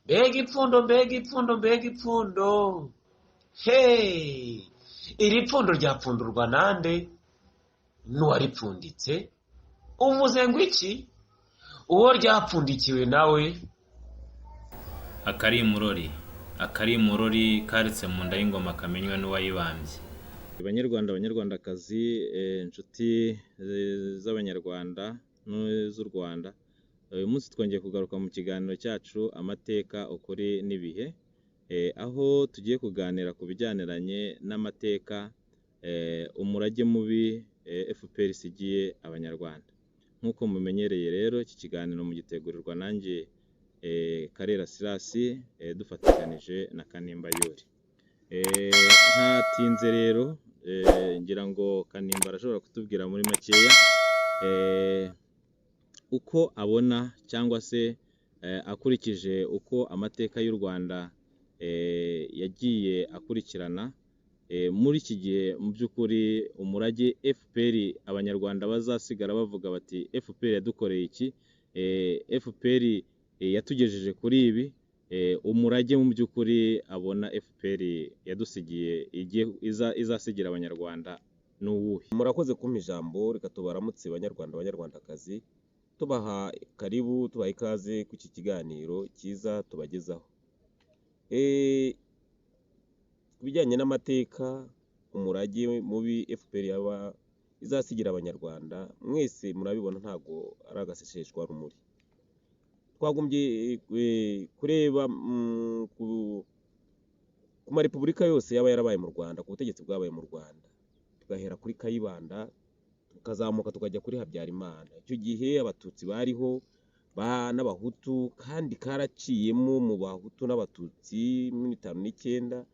Mbega ipfundo, mbega ipfundo, mbega ipfundo! Hey, iri pfundo ryapfundurwa nande? N'uwaripfunditse. Uvuze ngo iki? Uwo ryapfundikiwe nawe. Akari imurori, akari imurori karitse mu nda y'ingoma kamenywe n'uwayibambye. Banyarwanda, banyarwandakazi, inshuti z'Abanyarwanda n'iz'u Rwanda, uyu munsi twongeye kugaruka mu kiganiro cyacu Amateka, Ukuri n'Ibihe, aho tugiye kuganira ku bijyaniranye n'amateka, umurage mubi FPR isigiye Abanyarwanda. Nk'uko mumenyereye rero, iki kiganiro mugitegurirwa nanjye Karera Sirasi, dufatikanije na Kanimba Yuri. Ntatinze rero, ngira ngo Kanimba arashobora kutubwira muri makeya uko abona cyangwa se akurikije uko amateka y'u Rwanda yagiye akurikirana muri iki gihe, mu by'ukuri umurage FPR Abanyarwanda bazasigara bavuga bati: "FPR yadukoreye iki, FPR yatugejeje kuri ibi." Umurage mu by'ukuri abona FPR yadusigiye, izasigira Abanyarwanda, ni uwuhe? Murakoze kumpa ijambo. Reka tubaramutse, Banyarwanda, Banyarwandakazi, tubaha karibu, tubaha ikaze ku iki kiganiro cyiza tubagezaho. Ku bijyanye n'amateka, umurage mubi FPR yaba izasigira Abanyarwanda, mwese murabibona, ntabwo ari agaseseshwa rumuri. Twagombye kureba ku marepubulika yose yaba yarabaye mu Rwanda, ku butegetsi bwabaye mu Rwanda, tugahera kuri Kayibanda, tukazamuka tukajya kuri Habyarimana. Icyo gihe Abatutsi bariho n'Abahutu, kandi karaciyemo mu Bahutu n'Abatutsi muri 59.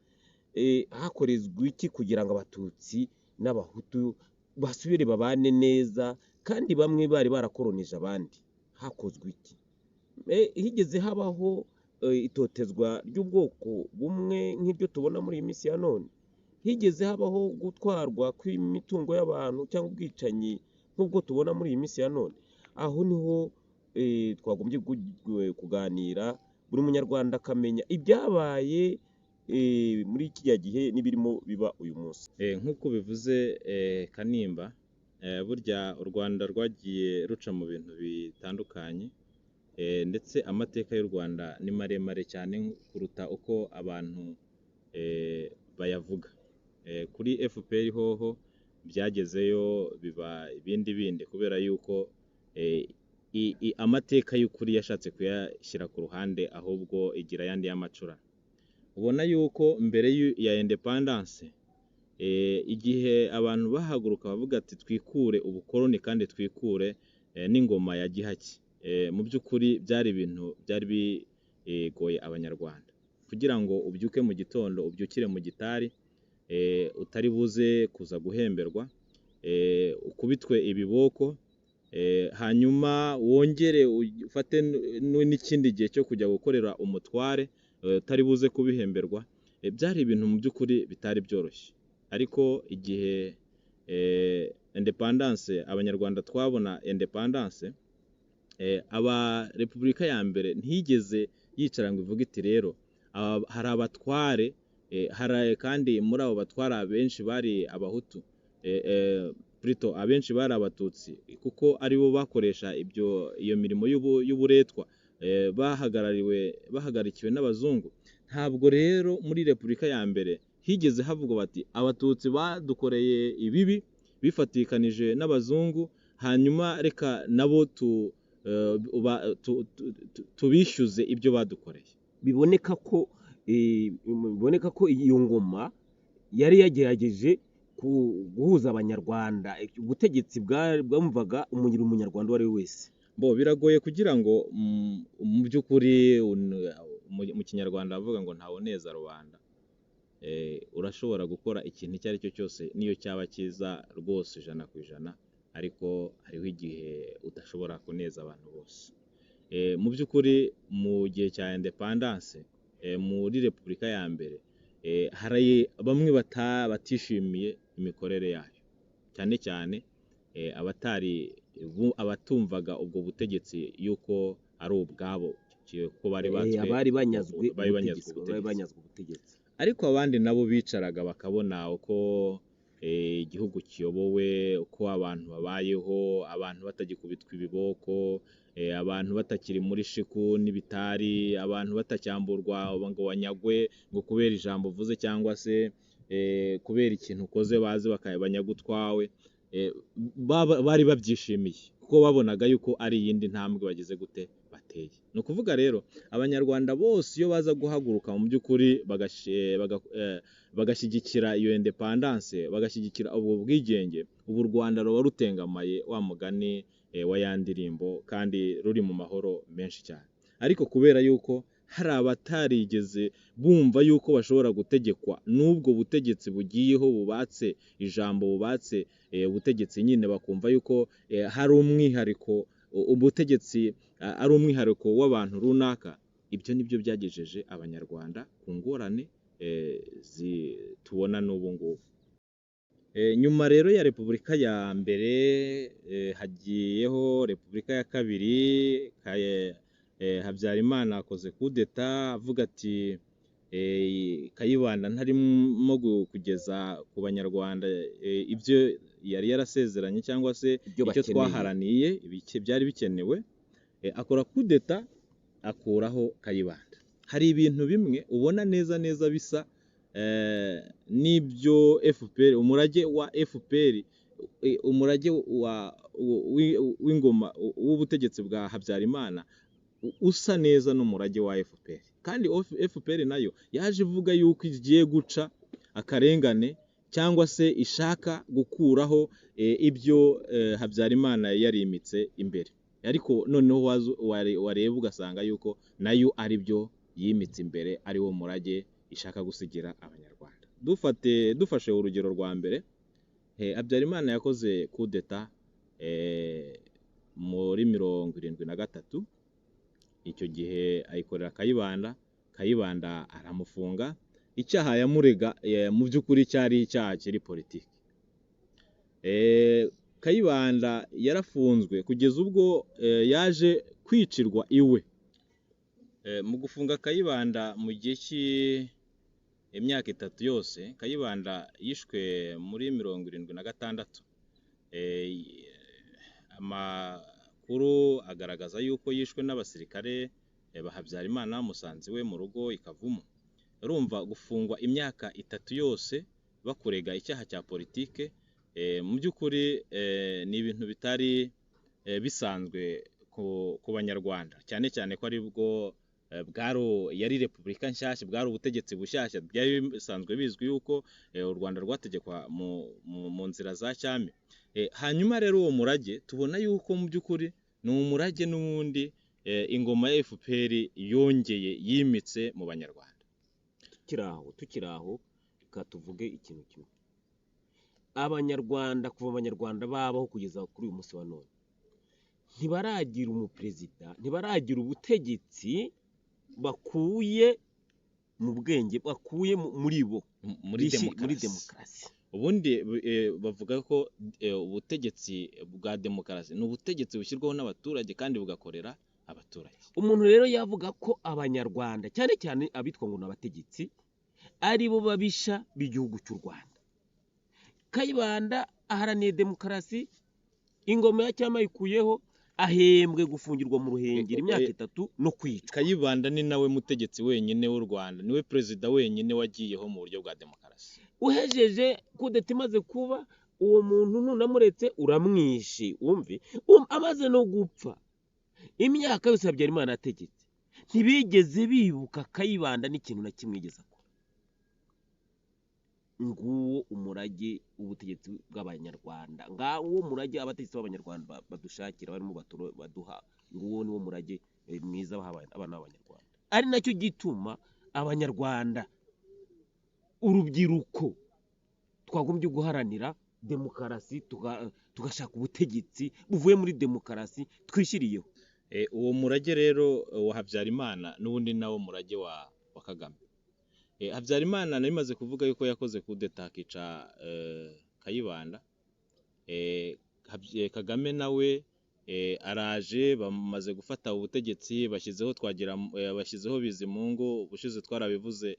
Hakorezwa iki kugira ngo Abatutsi n'Abahutu basubire babane neza, kandi bamwe bari barakoronije abandi? Hakozwe iki? Higeze habaho itotezwa ry'ubwoko bumwe nk'iryo tubona muri iyi minsi ya none? Higeze habaho gutwarwa kw'imitungo y'abantu cyangwa ubwicanyi nk'ubwo tubona muri iyi minsi ya none? Aho niho twagombye kuganira, buri Munyarwanda akamenya ibyabaye muri kiriya gihe n'ibirimo biba uyu munsi. Nk'uko bivuze Kanimba, burya u Rwanda rwagiye ruca mu bintu bitandukanye, ndetse amateka y'u Rwanda ni maremare cyane kuruta uko abantu bayavuga. Kuri FPR hoho byagezeyo biba ibindi bindi, kubera yuko amateka y'ukuri yashatse kuyashyira ku ruhande, ahubwo igira ayandi y'amacurano. Ubona yuko mbere ya independence, igihe abantu bahaguruka bavuga ati: "Twikure ubukoloni kandi twikure n'ingoma ya gihake," mu by'ukuri byari ibintu byari bigoye Abanyarwanda. Kugira ngo ubyuke mu gitondo, ubyukire mu gitari, utari buze kuza guhemberwa, ukubitwe ibiboko, hanyuma wongere ufate n'ikindi gihe cyo kujya gukorera umutware utari buze kubihemberwa, byari ibintu mu by'ukuri bitari byoroshye. Ariko igihe independence, Abanyarwanda twabona independence, aba repubulika ya mbere ntiyigeze yicara ngo ivuge iti: "Rero hari abatware, hari kandi muri abo batware abenshi bari Abahutu, plutôt abenshi bari Abatutsi, kuko aribo bakoresha ibyo iyo mirimo y'uburetwa, bahagarariwe, bahagarikiwe n'abazungu." Ntabwo rero muri repubulika ya mbere higeze havugwa bati: "Abatutsi badukoreye ibibi bifatikanije n'abazungu, hanyuma reka nabo tubishyuze ibyo badukoreye." Biboneka ko iyo ngoma yari yagerageje guhuza Abanyarwanda, ubutegetsi bwumvaga Umunyarwanda uwo ari we wese. Bo biragoye kugira ngo mu by'ukuri mu Kinyarwanda bavuga ngo ntawuneza rubanda. Urashobora gukora ikintu icyo ari cyo cyose, niyo cyaba cyiza rwose 100%, ariko hariho igihe udashobora kuneza abantu bose. Mu by'ukuri mu gihe cya independence, muri repubulika ya mbere, hari bamwe batishimiye imikorere yayo, cyane cyane abatari abatumvaga ubwo butegetsi yuko ari ubwabo. Kuko bari batswe Abari banyazwe bari banyazwe ubutegetsi, bari ubutegetsi. banyazwe ubutegetsi. Ariko abandi nabo bicaraga bakabona uko igihugu kiyobowe, uko abantu babayeho, abantu batagikubitwa ibiboko, abantu batakiri muri shiku n'ibitari, abantu batacyamburwa ngo banyagwe ngo kubera ijambo uvuze cyangwa se kubera ikintu ukoze baze bakabanyaga utwawe. Bari babyishimiye kuko babonaga yuko ari iyindi ntambwe bageze gute bateye. Ni ukuvuga rero abanyarwanda bose iyo baza guhaguruka mu by'ukuri bagashyigikira iyo independance, bagashyigikira ubwo bwigenge, ubu u Rwanda ruba rutengamaye wa mugani wa ya ndirimbo, kandi ruri mu mahoro menshi cyane. Ariko kubera yuko hari abatarigeze bumva yuko bashobora gutegekwa n'ubwo butegetsi bugiyeho, bubatse ijambo, bubatse ubutegetsi nyine, bakumva yuko hari umwihariko, ubutegetsi ari umwihariko w'abantu runaka, ibyo nibyo byagejeje abanyarwanda ku ngorane tubona n'ubu ngubu. Nyuma rero ya Repubulika ya mbere hagiyeho Repubulika ya kabiri. Habyarimana akoze kudeta avuga ati Kayibanda ntarimo kugeza ku banyarwanda ibyo yari yarasezeranye cyangwa se Ibyo icyo bakeneye. twaharaniye, byari bikenewe. Akora kudeta akuraho Kayibanda. Hari ibintu bimwe ubona neza neza bisa n'ibyo FPR, umurage wa FPR, umurage w'ingoma w'ubutegetsi bwa Habyarimana usa neza n'umurage wa FPR. Kandi FPR nayo yaje ivuga yuko igiye guca akarengane cyangwa se ishaka gukuraho ibyo Habyarimana yarimitse imbere, ariko noneho wareba ugasanga yuko nayo ari byo yimitse imbere, ari wo murage ishaka gusigira abanyarwanda. Dufashe urugero rwa mbere, Habyarimana yakoze kudeta muri 73, icyo gihe ayikorera Kayibanda, Kayibanda aramufunga. Icyaha yamurega mu by'ukuri cyari icyaha kiri politiki. Kayibanda yarafunzwe kugeza ubwo yaje kwicirwa iwe. Mu gufunga Kayibanda mu gihe cy'imyaka 3 yose, Kayibanda yishwe muri 76. Amakuru agaragaza yuko yishwe n'abasirikare ba Habyarimana bamusanze iwe mu rugo i Kavumu. Urumva gufungwa imyaka 3 yose bakurega icyaha cya politike, mu by'ukuri ni ibintu bitari bisanzwe ku banyarwanda, cyane cyane ko aribwo yari repubulika nshyashya, bwari ubutegetsi bushyashya, byari bisanzwe bizwi yuko u Rwanda rwategekwa mu nzira za cyami. Hanyuma rero uwo murage tubona yuko mu by'ukuri ni umurage n'ubundi ingoma ya FPR yongeye yimitse mu banyarwanda. Tukiri aho reka tuvuge ikintu kimwe. Abanyarwanda kuva abanyarwanda babaho kugeza kuri uyu munsi wa none ntibaragira umuperezida, ntibaragira ubutegetsi bakuye mu bwenge, bakuye muri bo, muri demokarasi. Ubundi bavuga ko ubutegetsi bwa demokarasi ni ubutegetsi bushyirwaho n'abaturage kandi bugakorera abaturage. Umuntu rero yavuga ko abanyarwanda cyane cyane abitwa ngo ni abategetsi ari bo babisha b'igihugu cy'u Rwanda. Kayibanda aharaniye demokarasi, ingoma ya cyama ayikuyeho, ahembwe gufungirwa mu Ruhengeri imyaka 3 no kwicwa. Kayibanda ni nawe mutegetsi wenyine w'u Rwanda, niwe perezida wenyine wagiyeho mu buryo bwa demokarasi. Uhejeje kudeta imaze kuba, uwo muntu nunamuretse uramwishe, wumve amaze no gupfa imyaka yose Habyarimana ategetse ntibigeze bibuka Kayibanda n'ikintu na kimwe yigeze akora. Nguwo umurage w'ubutegetsi bw'abanyarwanda, ngawo murage abategetsi b'abanyarwanda badushakira, barimo baduha, nguwo niwo murage mwiza baha abana b'abanyarwanda. Ari nacyo gituma abanyarwanda urubyiruko twagombye guharanira demokarasi, tugashaka ubutegetsi buvuye muri demokarasi twishyiriyeho. Uwo murage rero wa Habyarimana n'ubundi nawo murage wa Kagame. Habyarimana nari maze kuvuga yuko yakoze kudeta akica Kayibanda. Kagame nawe Araje bamaze gufata ubutegetsi, bashyizeho twagira, bashyizeho Bizimungu, ubushize twarabivuze,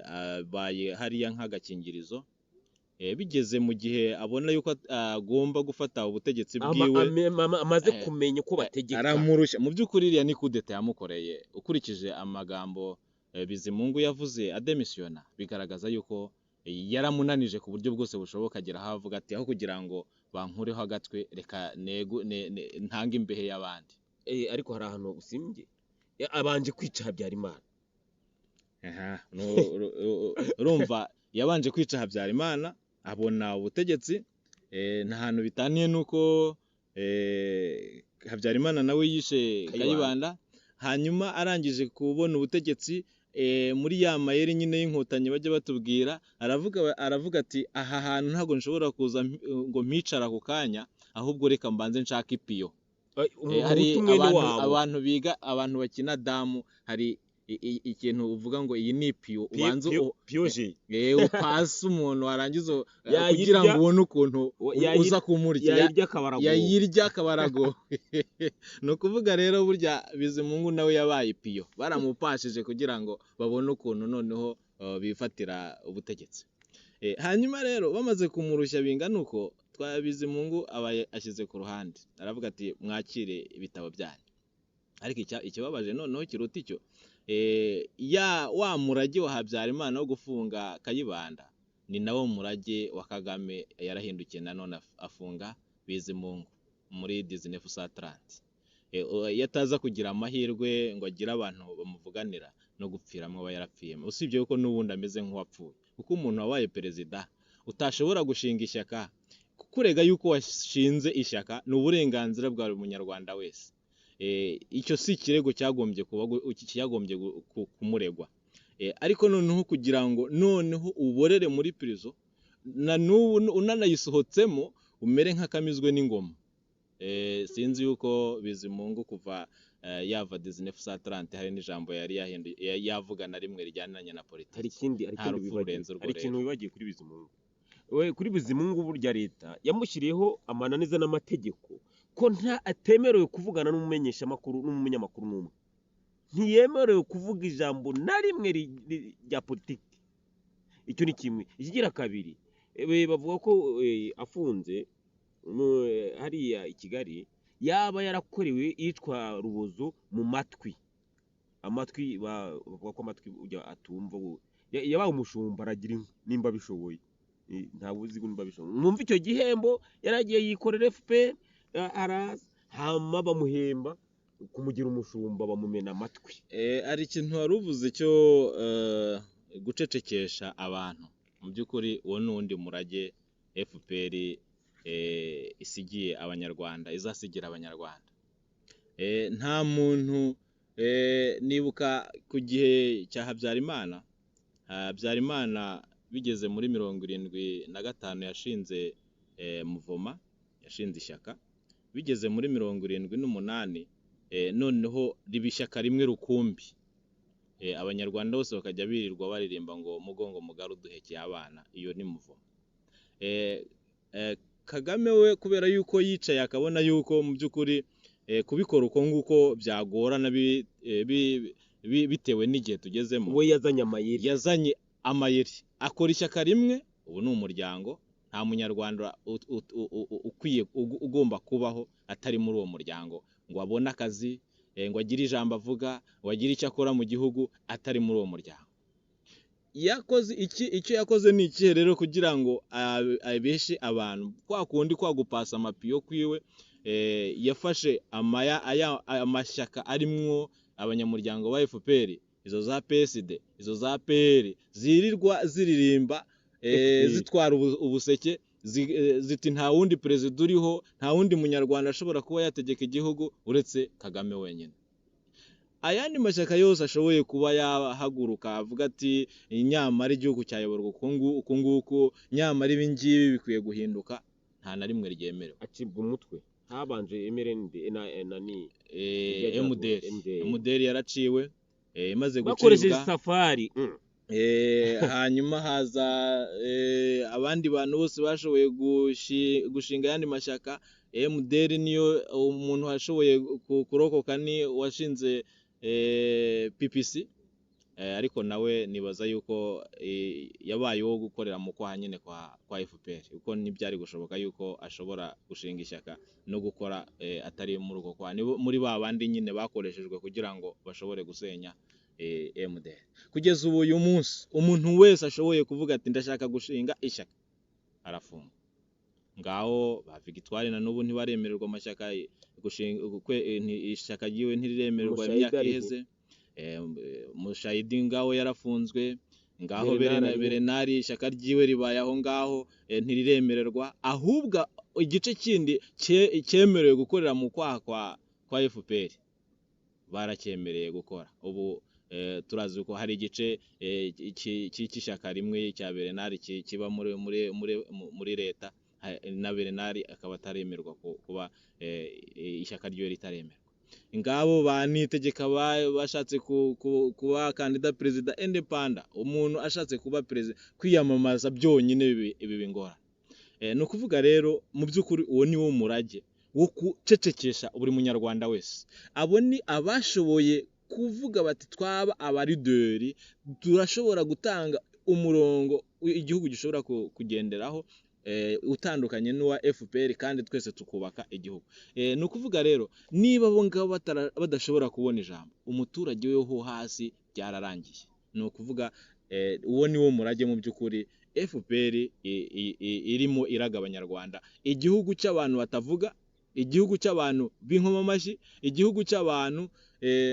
abaye hariya nk'agakingirizo. Bigeze mu gihe abona yuko agomba gufata ubutegetsi bwiwe, amaze kumenya uko bategeka, aramurushya. Mu by'ukuri iriya ni kudeta yamukoreye, ukurikije amagambo Bizimungu yavuze ademisiyona, bigaragaza yuko yaramunanije ku buryo bwose bushoboka, agera aho avuga ati aho kugira ngo bankureho agatwe reka ntange imbehe y'abandi. Ariko hari ahantu usimbye, abanje kwica Habyarimana. Urumva yabanje kwica Habyarimana abona ubutegetsi, nta hantu bitaniye nuko Habyarimana nawe yishe Kayibanda. Hanyuma arangije kubona ubutegetsi, muri ya mayeri nyine y'inkotanyi bajya batubwira, aravuga ati aha hantu ntabwo nshobora kuza ngo mpicara ako kanya, ahubwo reka mbanze nshake ipiyo. Hari abantu biga, abantu bakina damu, hari ikintu uvuga ngo iyi ni ipiyo, ubanza upasa umuntu warangiza kugira ngo ubone ukuntu uza kumurya, yayirya akabarago. Ni ukuvuga rero burya Bizimungu nawe yabaye ipiyo, baramupashije kugira ngo babone ukuntu noneho bifatira ubutegetsi. Hanyuma rero bamaze kumurushya bingana uko, Bizimungu aba ashyize ku ruhande, aravuga ati mwakire ibitabo byanyu. Ariko ikibabaje noneho kiruta icyo, ya wa murage wa Habyarimana wo gufunga Kayibanda ni nawo murage wa Kagame, yarahindukiye nanone afunga Bizimungu muri 1930. Iyo ataza kugira amahirwe ngo agire abantu bamuvuganira, no gupfiramo aba yarapfiyemo, usibye yuko n'ubundi ameze nk'uwapfuye, kuko umuntu wabaye perezida utashobora gushinga ishyaka, kurega yuko washinze ishyaka ni uburenganzira bwa buri munyarwanda wese. Icyo si ikirego cyagombye kuba cyagombye kumuregwa. Ariko noneho kugira ngo noneho uborere muri prison, na n'ubu unanayisohotsemo umere nk'akamizwe n'ingoma. Sinzi yuko Bizimungu kuva yava 1930 hari n'ijambo yari yahinduye yavuga na rimwe rijyananye na Hari politiki. ikindi, hari Nta ikindi rupfu wibagiwe, rurenze urwo hari ikintu rero. wibagiwe kuri Bizimungu. We kuri Bizimungu burya leta yamushyiriyeho amananiza n'amategeko ko nta atemerewe kuvugana n'umumenyeshamakuru n'umunyamakuru n'umwe, ntiyemerewe kuvuga ijambo na rimwe rya politiki. Icyo ni kimwe. Ikigira kabiri, bavuga ko afunze hariya i Kigali yaba yarakorewe iyicwa rubozo mu matwi. Amatwi bavuga ko amatwi ujya atumva, yabaye umushumba aragira inka nimba abishoboye. Ntabwo uzi nimba abishoboye. Mwumva icyo gihembo yaragiye yikorera FPR, araza hama bamuhemba kumugira umushumba, bamumena amatwi. Hari ikintu wari uvuze cyo gucecekesha abantu. Mu by'ukuri uwo ni uwundi murage FPR isigiye Abanyarwanda, izasigira Abanyarwanda. Nta muntu, nibuka ku gihe cya Habyarimana, Habyarimana bigeze muri 75 yashinze Muvoma, yashinze ishyaka, bigeze muri 78 noneho riba ishyaka rimwe rukumbi. Abanyarwanda bose bakajya birirwa baririmba ngo mugongo mugari uduhekeye abana, iyo ni Muvoma. Kagame we kubera yuko yicaye akabona yuko mu by'ukuri kubikora uko nguko byagorana bitewe n'igihe tugezemo, we yazanye amayeri, yazanye amayeri akora ishyaka rimwe. Ubu ni umuryango, nta munyarwanda ukwiye ugomba kubaho atari muri uwo muryango ngo abone akazi, ngo agire ijambo avuga, ngo agire icyo akora mu gihugu atari muri uwo muryango. Yakoze iki? Icyo yakoze ni ikihe rero kugira ngo abeshe abantu? Kwa kundi kwa gupasa amapiyo kwiwe, yafashe amashyaka arimwo abanyamuryango ba FPR, izo za PSD, izo za PR, zirirwa ziririmba, FPR. zitwara ubuseke, ziti nta wundi perezida uriho, nta wundi munyarwanda ashobora kuba yategeka igihugu uretse Kagame wenyine. Ayandi mashyaka yose ashoboye kuba yahaguruka avuga ati nyamara igihugu cyayoborwa uku nguku, nyamara ibi ngibi bikwiye guhinduka, nta na rimwe ryemerewe. Acibwa umutwe. Habanje MRND na ni MDR. MDR. MDR yaraciwe, imaze bakoresheje gucibwa safari. Hanyuma haza abandi bantu bose bashoboye gushinga ayandi mashyaka. MDR niyo umuntu washoboye kurokoka ni washinze PPC, ariko nawe nibaza yuko yabaye uwo gukorera mu kwaha nyine kwa FPR, kuko ntibyari gushoboka yuko ashobora gushinga ishyaka no gukora atari muri uko kwaha. Ni muri ba bandi nyine bakoreshejwe kugira ngo bashobore gusenya MDR. Kugeza ubu uyu munsi umuntu wese ashoboye kuvuga ati ndashaka gushinga ishyaka arafungwa. Ngaho ba Victoire na n'ubu ntibaremererwa amashyaka, gushinga ishyaka ryiwe ntiriremererwa Mushayidi imyaka arihe? iheze. Mushayidi ngaho yarafunzwe, ngaho Bernard arihe? Bernard ishyaka ryiwe ribaye aho ngaho, ntiriremererwa. Ahubwo igice kindi cyemerewe gukorera mu kwaha kwa FPR baracyemereye gukora ubu. Turazi ko hari igice cy'ishyaka rimwe cya Bernard kiba muri leta, na Bernard akaba ataremerwa kuba ishyaka ryiwe ritaremerwa. Ngabo ba Niyitegeka bashatse kuba kandida perezida indépendant, umuntu ashatse kuba perezida kwiyamamaza byonyine ibi bingora. Ni ukuvuga rero mu by'ukuri uwo ni wo murage wo gucecekesha buri munyarwanda wese. Abo ni abashoboye kuvuga bati twaba abalideri, turashobora gutanga umurongo igihugu gishobora kugenderaho utandukanye n'uwa FPR, kandi twese tukubaka igihugu. Ni ukuvuga rero niba abo ngabo badashobora kubona ijambo, umuturage we ho hasi byararangiye. Ni ukuvuga uwo ni wo murage mu by'ukuri FPR irimo iraga abanyarwanda, igihugu cy'abantu batavuga, igihugu cy'abantu b'inkomamashyi, igihugu cy'abantu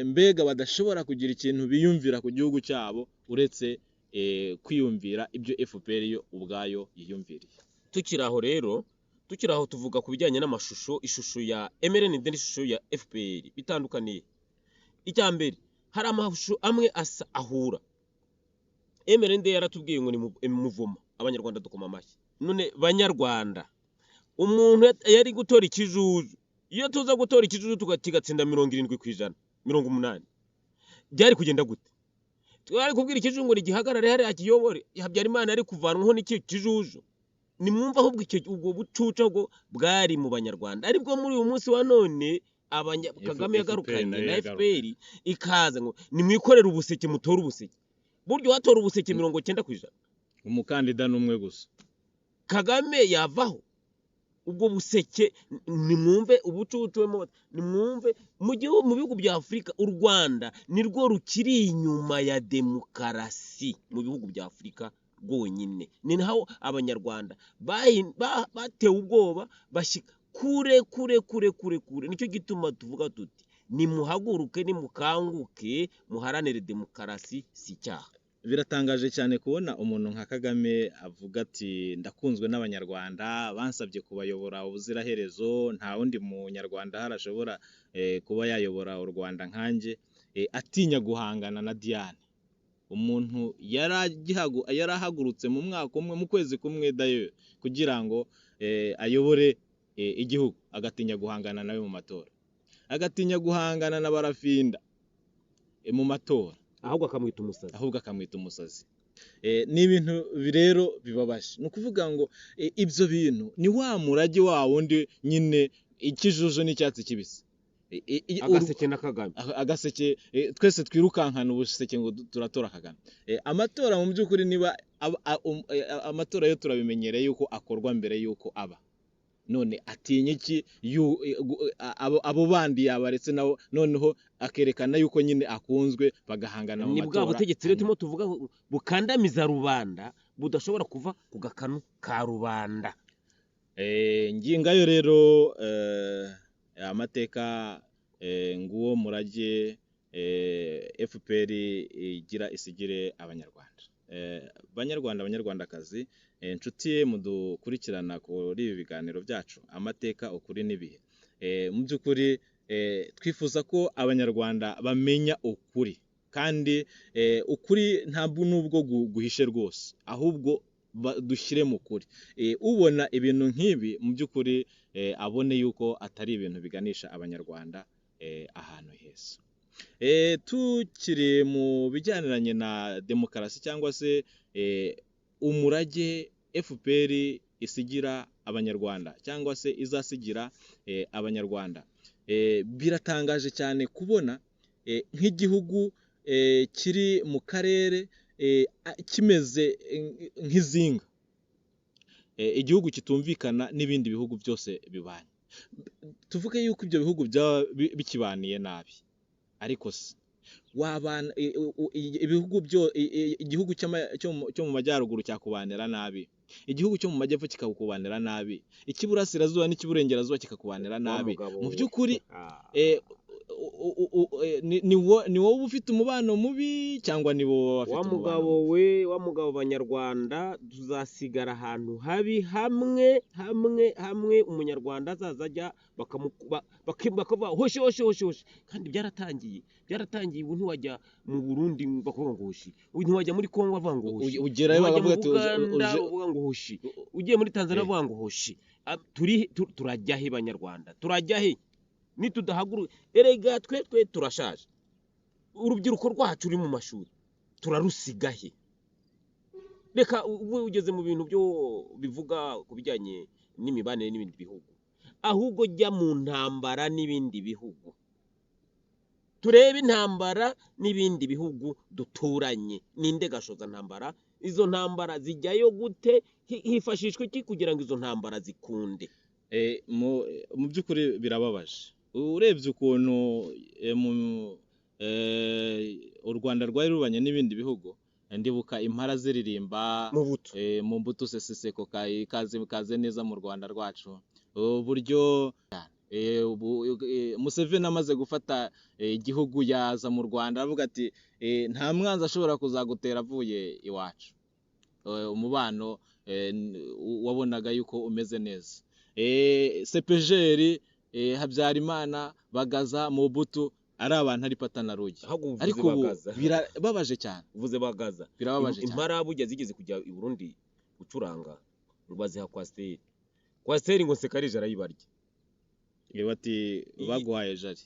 mbega badashobora kugira ikintu biyumvira ku gihugu cyabo uretse kwiyumvira ibyo FPR yo ubwayo yiyumviriye. Tukiri aho rero, tukiri aho tuvuga ku bijyanye n'amashusho, ishusho ya MRND n'ishusho ya FPR bitandukaniye. Icya mbere, hari amashusho amwe asa ahura. MRND yaratubwiye ngo ni muvoma, abanyarwanda dukoma amashyi. None banyarwanda, umuntu yari gutora ikijuju, iyo tuza gutora ikijuju kigatsinda 70%, 80, byari kugenda gute? Twari kubwira ikijuju ngo nigihagarare hariya kiyobore, Habyarimana yari kuvanwaho n'iki kijuju? Nimwumva ahubwo icyo ubwo bucucu ahubwo bwari mu banyarwanda, aribwo muri uyu munsi wa none Kagame FPR yagarukanye nayo na yagaruka. FPR ikaza ngo nimwikorere ubuseke, mutore ubuseke. Burya uwatora ubuseke 90%, umukandida ni umwe gusa, Kagame yavaho. Ubwo buseke, nimwumve ubucucu, nimwumve mu gihugu, mu bihugu bya Afurika u Rwanda nirwo rukiri inyuma ya demokarasi mu bihugu bya Afurika rwonyine. Ni naho abanyarwanda batewe ubwoba bashyika kure kure kure kure kure. Nicyo gituma tuvuga tuti nimuhaguruke, nimukanguke, muharanire demokarasi, si icyaha. Biratangaje cyane kubona umuntu nka Kagame avuga ati ndakunzwe n'abanyarwanda, bansabye kubayobora ubuziraherezo, nta wundi munyarwanda ahari ashobora kuba yayobora u Rwanda nkanjye, atinya guhangana na Diane. Umuntu yarahagurutse mu mwaka umwe, mu kwezi kumwe dayo, kugira ngo ayobore igihugu, agatinya guhangana nawe mu matora, agatinya guhangana na Barafinda mu matora, ahubwo akamwita umusazi, ahubwo akamwita umusazi. Ni ibintu rero bibabaje. Ni ukuvuga ngo ibyo bintu ni wa murage wa wundi nyine, ikijuju n'icyatsi kibisi, agaseke na Kagame, agaseke, twese twirukankana ubuseke ngo turatora Kagame. Amatora mu by'ukuri niba amatora yo turabimenyereye yuko akorwa mbere yuko aba, none atinya iki abo bandi yabaretse nabo, noneho akerekana yuko nyine akunzwe bagahangana mu Ni bwa matora? butegetsi rero turimo tuvuga bukandamiza rubanda, budashobora kuva ku gakanu ka rubanda. Ngingayo rero amateka, nguwo murage FPR igira isigire abanyarwanda. Banyarwanda, banyarwandakazi, inshuti mudukurikirana kuri ibi biganiro byacu amateka, ukuri n'ibihe, mu by'ukuri twifuza ko abanyarwanda bamenya ukuri, kandi ukuri ntabwo nubwo guhishe rwose, ahubwo dushyire mu kuri. Ubona ibintu nk'ibi mu by'ukuri abone yuko atari ibintu biganisha abanyarwanda ahantu heza. Tukiri mu bijyaniranye na demokarasi cyangwa se umurage FPR isigira abanyarwanda cyangwa se izasigira abanyarwanda. Biratangaje cyane kubona nk'igihugu kiri mu karere kimeze nk'izinga. Igihugu kitumvikana n'ibindi bihugu byose bibanye. Tuvuge yuko ibyo bihugu byaba bikibaniye nabi, ariko se wabana ibihugu byo igihugu cyo mu majyaruguru cyakubanira nabi, igihugu cyo mu majyepfo kikakubanira nabi, icy'iburasirazuba n'icy'iburengerazuba kikakubanira Wa nabi. mugabo Mu we. by'ukuri Ah. ni wowe ufite umubano mubi cyangwa ni wowe Wa bafite umubano mugabo mubi? we, wa mugabo, banyarwanda tuzasigara ahantu habi hamwe hamwe hamwe, umunyarwanda azaza ajya bakavuga hoshi hoshi hoshi hoshi, kandi byaratangiye, byaratangiye. Ubu ntiwajya mu Burundi bakavuga ngo hoshi, ubu ntiwajya muri Kongo bavuga ngo hoshi, Ugerayo ntiwajya mu bakavuga ati Buganda uje uvuga ngo hoshi, ugiye muri Tanzania bavuga ngo hoshi. Ah, turajya he banyarwanda? Turajya he nitudahaguruka? Erega twe turashaje, urubyiruko rwacu ruri mu mashuri turarusiga he? Reka ubu ugeze mu bintu byo bivuga ku bijyanye n'imibanire n'ibindi bihugu, ahubwo jya mu ntambara n'ibindi bihugu, turebe intambara n'ibindi bihugu duturanye. Ninde gashoza ntambara? Izo ntambara zijyayo gute? Hifashishwa iki kugira ngo izo ntambara zikunde? Mu by'ukuri birababaje urebye ukuntu u Rwanda rwari rubanye n'ibindi bihugu. Ndibuka impara ziririmba mu buto mu mbuto seseseko kaze kaze neza mu Rwanda rwacu, uburyo Museveni amaze gufata igihugu yaza mu Rwanda aravuga ati nta mwanzi ashobora kuzagutera avuye iwacu. Umubano wabonaga yuko umeze neza. CPGL, Habyarimana, Bagaza, Mobutu, ari abantu ari pata na rugi. Ahubwo uvuze Ariko ubu Bagaza, birababaje cyane, uvuze Bagaza, birababaje cyane. Impara burya zigeze kujya i Burundi gucuranga, ngo baziha coaster, coaster ngo Nsekarije arayibarya. Bati baguhaye jari.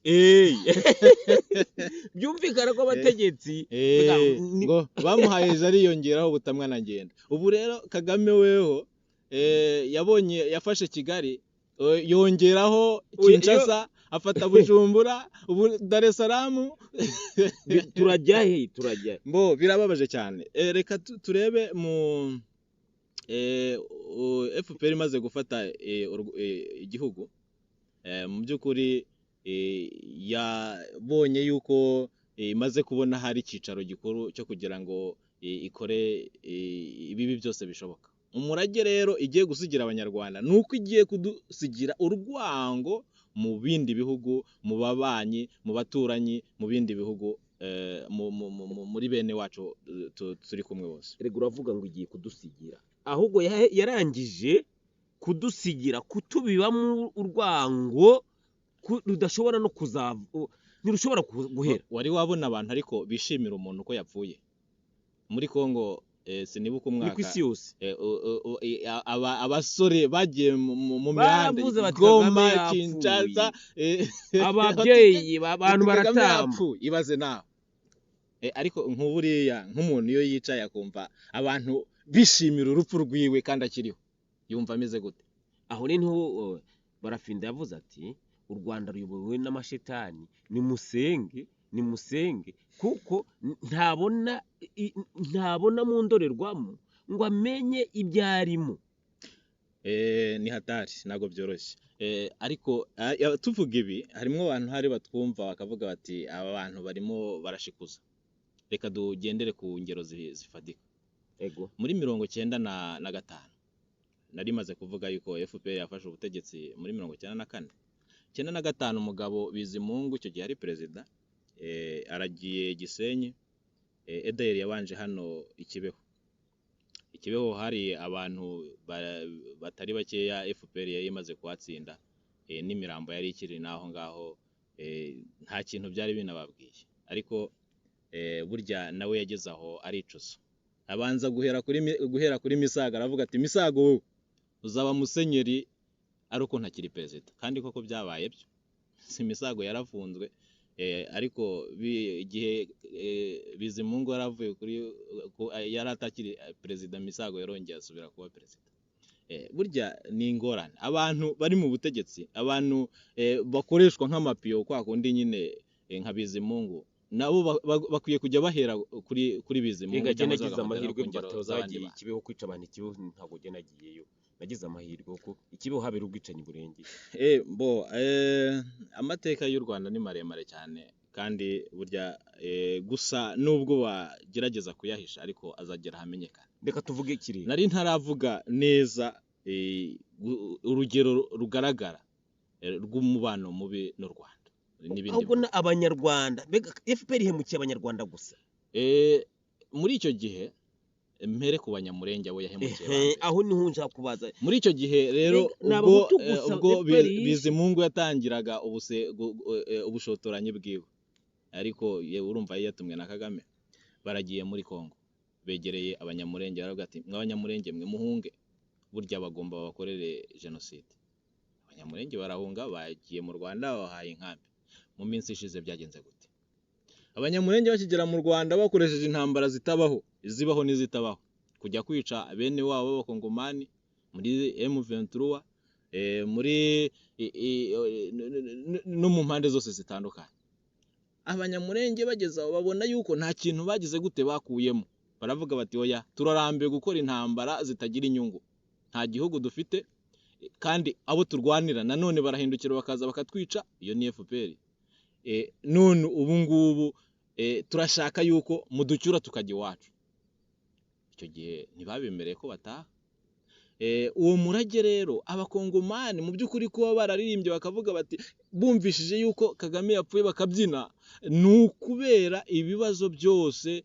Byumvikana ko abategetsi Ngo bamuhaye jari yongeraho butamwa na ngenda. Ubu rero Kagame weho yabonye yafashe Kigali, yongeraho Kinshasa, afata Bujumbura, ubu Dar es Salaam. Turajya he? Turajya he? Mbo birababaje cyane. Reka turebe mu FPR imaze gufata igihugu, mu by'ukuri yabonye yuko imaze kubona hari icyicaro gikuru cyo kugira ngo ikore ibibi byose bishoboka. Umurage rero igiye gusigira abanyarwanda ni uko igiye kudusigira urwango mu bindi bihugu, mu babanyi, mu baturanyi, mu bindi bihugu, muri bene wacu turi kumwe bose. Erega uravuga ngo igiye kudusigira, ahubwo yarangije kudusigira kutubibamo urwango rudashobora no kuzava, ntirushobora guhera. Wari wabona abantu ariko bishimira umuntu uko yapfuye muri Kongo, sinibuka Ni ku umwaka isi yose. Abasore bagiye mu mihanda Baravuze bati Goma, Kagame yapfuye. Kinshasa, Ababyeyi abantu bati Kagame baratamba. yapfuye, ibaze nawe. Ariko nk'uburiya nk'umuntu iyo yicaye akumva abantu bishimira urupfu rwiwe kandi akiriho, yumva ameze gute? Aho rero niho Barafinda yavuze ati u Rwanda ruyobowe n'amashetani, nimusenge, nimusenge, kuko ntabona mu ndorerwamo ngo amenye ibyo arimo. Ni hatari, ntabwo byoroshye. Ariko tuvuga ibi harimo abantu hari batwumva bakavuga bati aba bantu barimo barashikuza. Reka tugendere ku ngero zifatika. Ego. Muri 95 nari maze kuvuga yuko FPR yafashe ubutegetsi muri 94. 95 umugabo Bizimungu icyo gihe ari perezida, aragiye Gisenyi, Edayeri yabanje hano i Kibeho. I Kibeho hari abantu batari bakeya FPR yari imaze kuhatsinda, n'imirambo yari ikiri n'aho ngaho, nta kintu byari binababwiye. Ariko burya nawe yageze aho aricuza. Abanza guhera kuri Misago, aravuga ati Misago wowe uzaba musenyeri ari uko ntakiri perezida. Kandi koko byabaye byo. Si Misago yarafunzwe. Ariko igihe Bizimungu yari avuye kuri yari atakiri perezida, Misago yarongeye asubira kuba perezida. Burya ni ingorane abantu bari mu butegetsi, abantu bakoreshwa nk'amapiyo kwa kundi nyine, nka Bizimungu nabo bakwiye kujya bahera kuri Bizimungu Rega jye cyangwa se nagize bagafatira amahirwe ku ngero mbatero z'abandi zagiye bantu. Ikibeho kwica abantu ikibeho ntabwo jye nagiyeyo, nagize amahirwe kuko ikibeho habera ubwicanyi burengeye. Bo amateka y'u Rwanda ni maremare cyane, kandi burya gusa nubwo bagerageza kuyahisha ariko azagera ahamenyekana. Reka tuvuge ikirere. Nari ntaravuga neza urugero rugaragara rw'umubano mubi n'u Rwanda n'ibindi Ahubwo bihugu. na abanyarwanda, mbega FPR ihemukiye abanyarwanda gusa. Muri icyo gihe mpere ku Banyamurenge abo yahemukiye ba mbere. Aho niho nshaka kubaza. Muri icyo gihe rero Mbega ni ubwo abahutu gusa ubwo FPR yishe? Bizimungu yatangiraga ubushotoranyi bwiwe, ariko yewe urumva yari yatumwe na Kagame, baragiye muri Kongo begereye Abanyamurenge baravuga ati: "Mw'Abanyamurenge mwe, muhunge, burya bagomba babakorere jenoside." Abanyamurenge barahunga, bagiye mu Rwanda, babahaye inkambi. Mu minsi ishize byagenze gute? Abanyamurenge bakigera mu Rwanda bakoresheje intambara zitabaho, izibaho n'izitabaho, kujya kwica bene wabo b'Abakongomani muri M23, muri no mu mpande zose zitandukanye. Abanyamurenge bageze aho babona yuko nta kintu bagize gute bakuyemo, baravuga bati: "Oya, turarambiwe gukora intambara zitagira inyungu, nta gihugu dufite, kandi abo turwanira nanone barahindukira bakaza bakatwica, iyo ni FPR. None ubu ngubu turashaka yuko muducyura tukajya iwacu." Icyo gihe ntibabemereye ko bataha. Uwo murage rero Abakongomani mu by'ukuri kuba bararirimbye bakavuga bati bumvishije yuko Kagame yapfuye bakabyina, ni ukubera ibibazo byose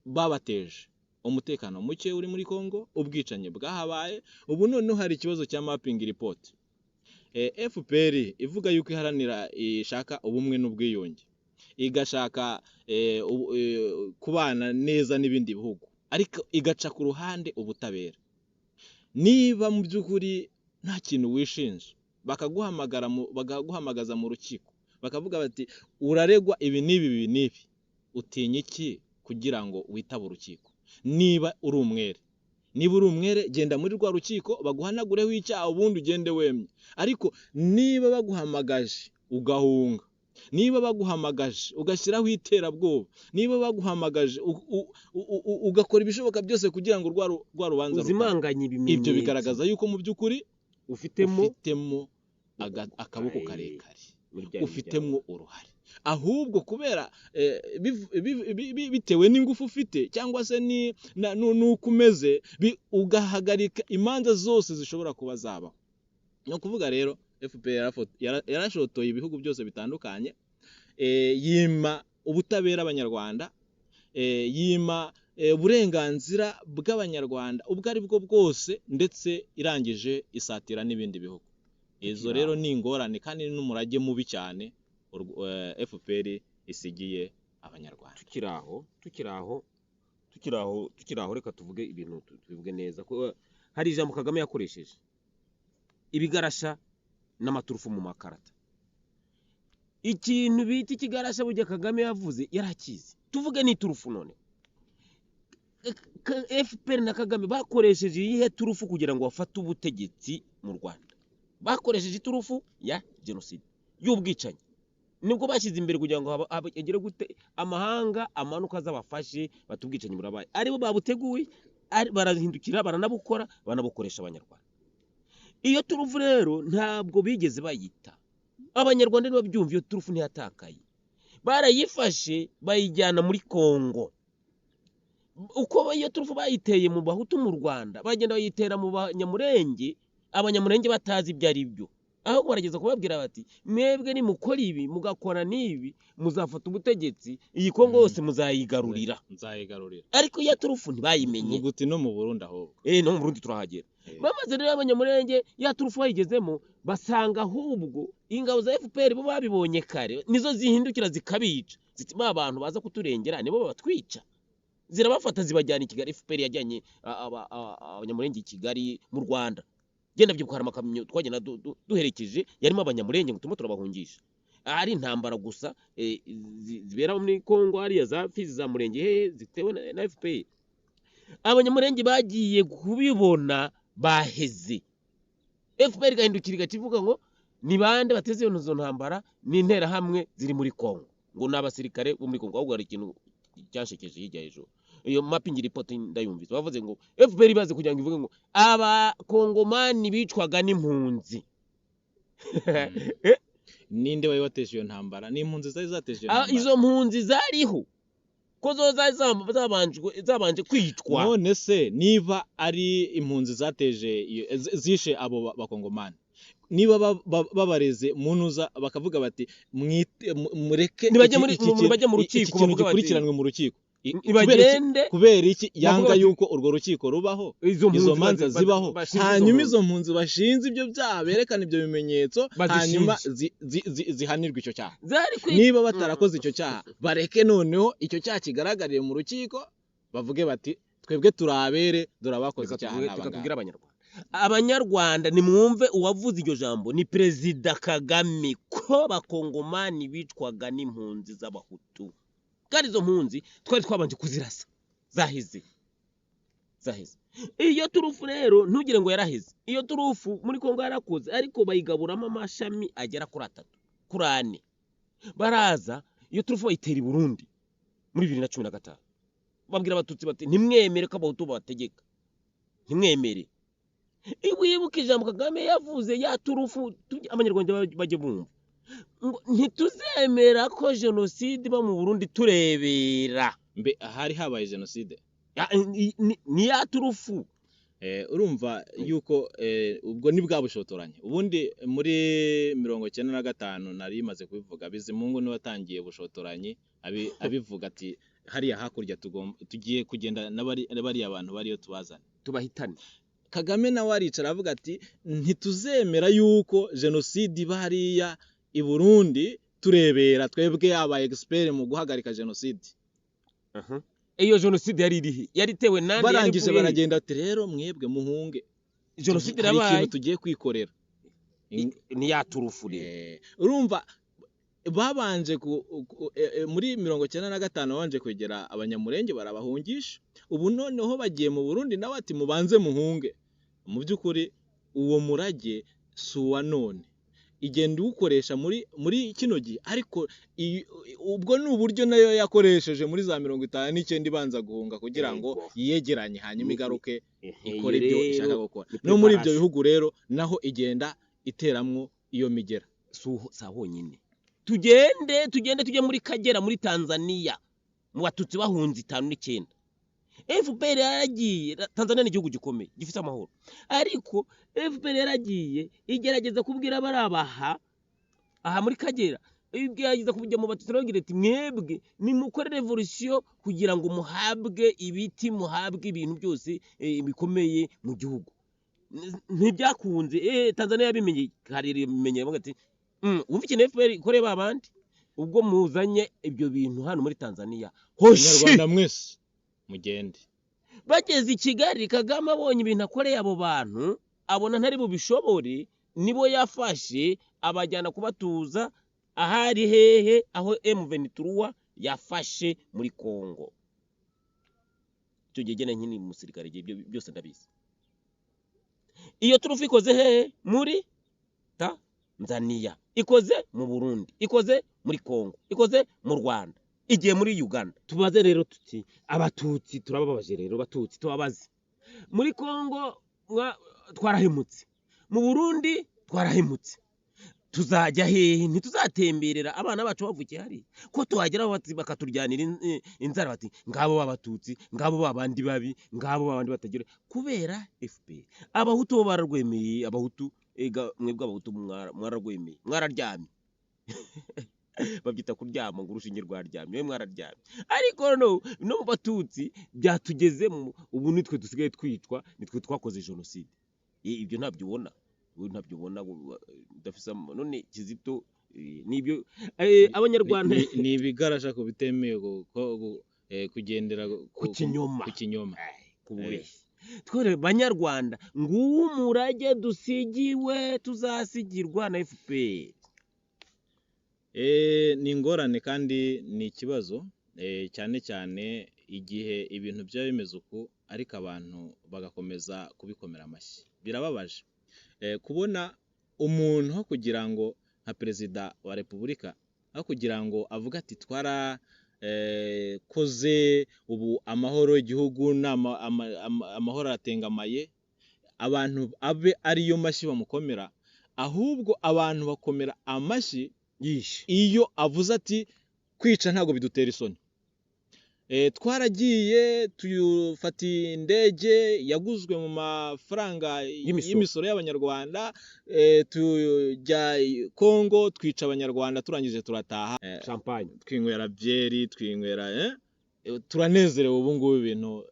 babateje, umutekano muke uri muri Congo, ubwicanyi bwahabaye. Ubu noneho hari ikibazo cya mapping report. FPR ivuga yuko iharanira, ishaka ubumwe n'ubwiyunge, igashaka kubana neza n'ibindi bihugu, ariko igaca ku ruhande ubutabera. Niba mu by'ukuri nta kintu wishinja, bakaguhamagara bakaguhamagaza mu rukiko, bakavuga bati: "Uraregwa ibi n'ibi, ibi n'ibi," utinya iki kugira ngo witabe urukiko? Niba uri umwere, niba uri umwere, genda muri rwa rukiko baguhanagureho icyaha, ubundi ugende wemye. Ariko niba baguhamagaje ugahunga, niba baguhamagaje ugashyiraho iterabwoba, niba baguhamagaje ugakora ibishoboka byose kugira ngo rwa rubanza rutabe, Uzimanganye ibimenyetso, ibyo bigaragaza yuko mu by'ukuri ufitemo ufitemo akaboko karekare, muri bya bintu ufitemo uruhare. Ahubwo kubera bitewe n'ingufu ufite cyangwa se n'uko umeze, ugahagarika imanza zose zishobora kuba zabaho. Ni ukuvuga rero FPR yarashotoye ibihugu byose bitandukanye, yima ubutabera Abanyarwanda, yima uburenganzira bw'Abanyarwanda ubwo ari bwo bwose, ndetse irangije isatira n'ibindi bihugu. Izo rero ni ingorane kandi ni n'umurage mubi cyane FPR isigiye Abanyarwanda. Tukiri aho, reka tuvuge ibintu tubivuge neza ko hari ijambo Kagame yakoresheje, ibigarasha n'amaturufu mu makarata. Ikintu bita ikigarasha burya Kagame yavuze yarakizi, tuvuge n'iturufu. None FPR na Kagame bakoresheje iyihe turufu kugira ngo bafate ubutegetsi mu Rwanda? Bakoresheje iturufu ya jenoside, y'ubwicanyi, nibwo bashyize imbere kugira ngo agere gute amahanga amanuka azabafashe, bati ubwicanyi burabaye. Aribo babuteguye, barahindukira baranabukora, banabukoresha Abanyarwanda. Iyo turufu rero ntabwo bigeze bayita, Abanyarwanda ntibabyumva. Iyo turufu ntiyatakaye, barayifashe bayijyana muri Kongo. Uko iyo turufu bayiteye mu Bahutu mu Rwanda, bagenda bayitera mu Banyamurenge, Abanyamurenge batazi ibyo ari byo. Ahubwo barageza kubabwira bati: "Mwebwe nimukora ibi, mugakora n'ibi, muzafata ubutegetsi, iyi Kongo yose muzayigarurira." Nzayigarurira. Ariko iyo turufu ntibayimenye. Vuga uti no mu Burundi ahubwo. No mu Burundi turahagera. Bamaze rero Abanyamurenge ya turufu bayigezemo, basanga ahubwo ingabo za FPR bo babibonye kare, nizo zihindukira zikabica, ziti: "Ba bantu baza kuturengera nibo babatwica." Zirabafata zibajyana i Kigali. FPR yajyanye Abanyamurenge i Kigali mu Rwanda. Genda byibuka, hari amakamyo twagenda duherekeje yarimo Abanyamurenge ngo turimo turabahungisha. Ari intambara gusa zibera muri Kongo hariya za Fizi, za Murenge, hehe, zitewe na FPR. Abanyamurenge bagiye kubibona baheze, FPR igahindukira igaca ivuga ngo ni bande bateze izo ntambara? Ni Interahamwe ziri muri Kongo, ngo ni abasirikare bo muri Kongo. Ahubwo hari ikintu cyashekeje hirya hejuru, iyo mapping report ndayumvise, bavuze ngo FPR ibaze kugira ngo ivuge ngo abakongomani bicwaga n'impunzi. Ninde wari wateje iyo ntambara? Ni impunzi zari zateje iyo Ah, ntambara. Izo mpunzi zariho ko zo zari zabanje kwicwa. None se niba ari impunzi zateje zishe abo bakongomani, niba babareze munuza bakavuga bati mureke Nibajye nibajye mu iki rukiko kintu bavuge bati- gikurikiranwe mu rukiko. Kubera iki? Nibagende Kubera iki yanga bati- yuko urwo rukiko rubaho, izo mpunzi izo manza zibaho, bashinze izo hanyuma mpunzi. izo mpunzi bashinze ibyo byaha, berekana ibyo bimenyetso, Bazishinje. hanyuma zihanirwe icyo cyaha. Zari kwi Niba batarakoze icyo cyaha, bareke noneho icyo cyaha kigaragarire mu rukiko, bavuge bati twebwe turabere, dore abakoze Reka icyaha tuvuge- ni reka aba tubwire ngaba. Abanyarwanda, Abanyarwanda nimwumve, uwavuze iryo jambo ni Perezida Kagame, ko abakongomani bicwaga n'impunzi z'abahutu, kandi izo mpunzi twari twabanje kuzirasa, zaheze, zaheze. Iyo turufu rero ntugire ngo yaraheze. Iyo turufu muri Kongo yarakoze, ariko bayigaburamo amashami agera kuri atatu, kuri ane. Baraza iyo turufu bayitera i Burundi muri 2015, babwira abatutsi bati ntimwemere ko abahutu babategeka, ntimwemere. Wibuke ijambo Kagame yavuze, ya turufu, Abanyarwanda bajye bumva ngo ntituzemera ko jenoside iba mu Burundi turebera. Mbe hari habaye jenoside? Ni ya turufu. Urumva yuko ubwo ni bwa bushotoranyi. Ubundi muri 95, nari maze kubivuga, Bizimungu niwe watangiye bushotoranyi, abivuga ati hariya hakurya tugiye kugenda n'abariya bantu bariyo tubazane, tubahitane. Kagame nawe aricara avuga ati ntituzemera yuko jenoside iba hariya i Burundi turebera, twebwe aba expert mu guhagarika jenoside. Iyo jenoside yari irihe? Yari itewe nande? Yari Barangije ivuye he? baragenda ati rero mwebwe muhunge, Jenoside hari irabaye. ikintu tugiye kwikorera. Ni ya turufu rero. Urumva babanje muri 95 babanje kwegera Abanyamurenge barabahungisha, ubu noneho bagiye mu Burundi nawe ati mubanze muhunge. Mu by'ukuri uwo murage si uwa none, igenda iwukoresha muri kino gihe, ariko ubwo ni uburyo nayo yakoresheje muri za 59 ibanza guhunga kugira ngo yiyegeranye, hanyuma igaruke ikore ibyo ishaka gukora. Ni No muri ibyo preparation. bihugu rero naho igenda iteramwo iyo migera. Si aho honyine. Tugende, tugende tujye muri Kagera muri Tanzania, mu batutsi bahunze 59, FPR yaragiye. Tanzania ni igihugu gikomeye gifite amahoro, ariko FPR yaragiye igerageza kubwira bari abaha aha muri Kagera, igerageza kujya mu batutsi arababwira ati mwebwe nimukore revolution kugira ngo muhabwe ibiti, muhabwe ibintu byose bikomeye mu gihugu. Ntibyakunze. Tanzania yabimenye kare, bimenye bavuga ati wumva ikintu FPR ikoreye ba bandi ubwo muzanye ibyo bintu hano muri Tanzania, hoshi. Abanyarwanda mwese mugende. Bageze i Kigali, Kagame abonye ibintu akoreye abo bantu, abona ntari bubishobore, nibo yafashe abajyana kubatuza ahari hehe? Aho M23 yafashe muri Congo. Icyo gihe jye nkiri umusirikare, ibyo byose ndabizi. Iyo turufu ikoze hehe? Muri Tanzania, ikoze mu Burundi, ikoze muri Congo, ikoze mu Rwanda, igiye muri Uganda. Tubaze rero tuti abatutsi turababaje rero, batutsi tubabaze, muri Congo twarahemutse, mu Burundi twarahemutse, tuzajya hehe? Ntituzatemberera abana bacu bavukiye hariya ko tuhagera bakaturyanira inzara bati ngabo b'abatutsi, ngabo babandi babi, ngabo babandi batagira, kubera FPR. Abahutu bo bararwemeye. Abahutu ega, mwebwe abahutu mwararwemeye, mwararyamye. Babyita kuryama, ngo urushinge rwaryamye, we mwararyamye. Ariko no mu batutsi byatugezemo, ubu nitwe dusigaye twicwa, nitwe twakoze jenoside. Ibyo ntabyo ubona, wowe ntabyo ubona, udafise none Kizito, nibyo, Abanyarwanda. Ni ibigarasha ku bitemewe kugendera ku kinyoma. Ku kinyoma. Ku bubeshyi. Twere Banyarwanda, nguwo umurage dusigiwe, tuzasigirwa na FPR. Ni ingorane kandi ni ikibazo, cyane cyane igihe ibintu byaba bimeze uku ariko abantu bagakomeza kubikomera amashyi. Birababaje kubona umuntu aho kugira ngo nka perezida wa repubulika, aho kugira ngo avuge ati twarakoze ubu amahoro, igihugu ni amahoro aratengamaye, abantu abe ariyo mashyi bamukomera, ahubwo abantu bakomera amashyi yishe iyo avuze ati kwica ntabwo bidutera isoni. Twaragiye tuyufata indege yaguzwe mu mafaranga Y'imisoro. y'imisoro y'Abanyarwanda, tujya i Kongo twica Abanyarwanda, turangije turataha, champagne, twinywera byeri, twinywera, turanezerewe ubu ngubu,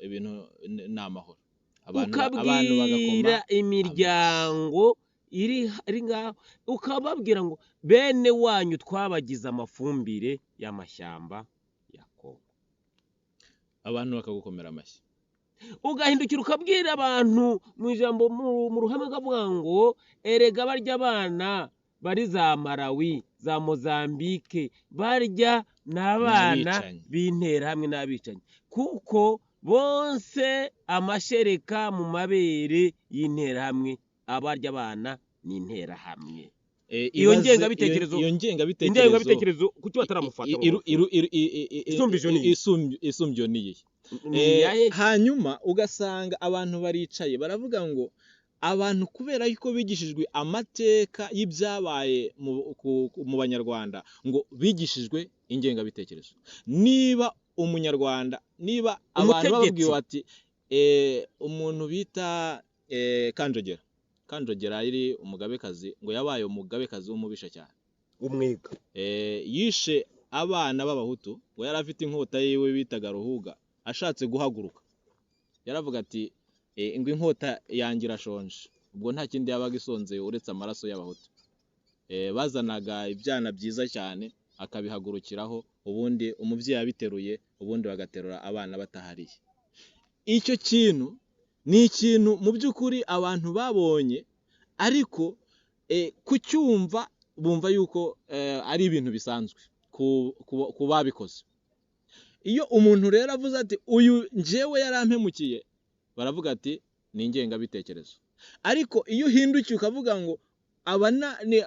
ibintu ni amahoro. Abantu bagakoma ukabwira imiryango iri ngaho, ukababwira ngo bene wanyu twabagize amafumbire y'amashyamba ya Kongo, abantu bakagukomera amashyi. Ugahindukira ukabwira abantu mu ijambo mu ruhame, ukavuga ngo erega barya abana bari za Malawi, za Mozambique, barya n'abana N'abicanyi. b'interahamwe n'abicanyi, kuko bonse amashereka mu mabere y'interahamwe, abarya abana ni interahamwe. Iyo ngengabitekerezo, iyo ngengabitekerezo, ingengabitekerezo kuki bataramufata ngo Isumbije ni iyihe? Isumbyo ni iyihe? Ni iyahe? Hanyuma ugasanga abantu baricaye baravuga ngo abantu kubera yuko bigishijwe amateka y'ibyabaye mu Banyarwanda, ngo bigishijwe ingengabitekerezo. Niba umunyarwanda, niba abantu Umutegetsi. bababwiwe bati umuntu bita Kanjogera, Kanjogera yari umugabekazi, ngo yabaye umugabekazi w'umubisha cyane, Umwega. Yishe abana b'Abahutu, ngo yari afite inkota yiwe bitaga Ruhuga, ashatse guhaguruka yaravuga ati ngo inkota yanjye irashonje, ubwo nta kindi yabaga isonzeye uretse amaraso y'Abahutu. Bazanaga ibyana byiza cyane akabihagurukiraho, ubundi umubyeyi abiteruye, ubundi bagaterura abana batahariye. Icyo kintu ni ikintu mu by'ukuri abantu babonye, ariko kucyumva bumva yuko ari ibintu bisanzwe ku babikoze. Iyo umuntu rero avuze ati uyu njyewe yarampemukiye, baravuga ati ni ingengabitekerezo. Ariko iyo uhindukiye ukavuga ngo aba ni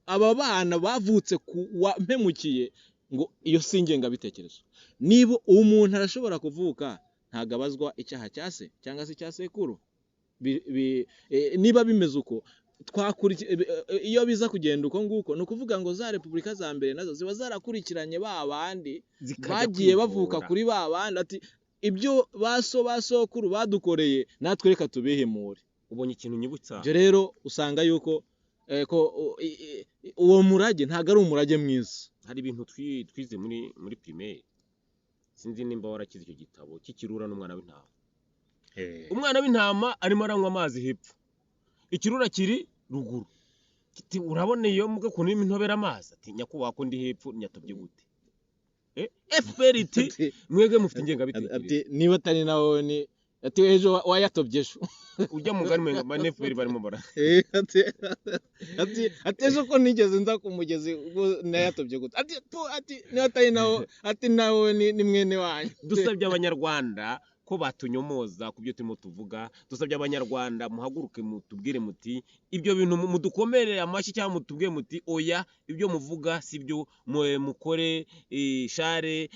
aba bana bavutse ku wampemukiye, ngo iyo si ingengabitekerezo. Niba umuntu arashobora kuvuka ntabwo abazwa icyaha cya se cyangwa se icya sekuru. Niba bimeze uko, iyo biza kugenda uko nguko, ni ukuvuga ngo za repubulika za mbere nazo ziba zarakurikiranye ba bandi Zikajya bagiye bavuka kwihora. kuri ba bandi, ati ibyo ba so ba sokuru badukoreye natwe reka tubihimure. Ubonye ikintu nyibutsa. Ibyo rero usanga yuko ko uwo murage ntabwo ari umurage mwiza. Hari ibintu twize muri primaire, sinzi nimba warakize icyo gitabo cy'ikirura n'umwana w'intama. Umwana w'intama arimo aranywa amazi hepfo, ikirura kiri ruguru, kiti urabona iyo mbwa ukuntu irimo intobera amazi? Ati nyakubahwa, ko ndi hepfo nyatobye gute? FPR iti mwebwe mufite ingengabitekerezo. Ati niba atari nawe ni ati ejo wayatobye ejo. Ujya mugani mwenga ba FPR barimo bara Ati ejo ko nigeze nza ku mugezi ubwo nayatobye gute? Ati pu, ati niba atari nawe, ati nawe ni mwene wanyu. Dusabye Abanyarwanda ko batunyomoza ku byo turimo tuvuga. Dusabye Abanyarwanda muhaguruke mutubwire muti ibyo bintu mudukomere amashyi, cyangwa mutubwire muti oya, ibyo muvuga si byo, mukore share,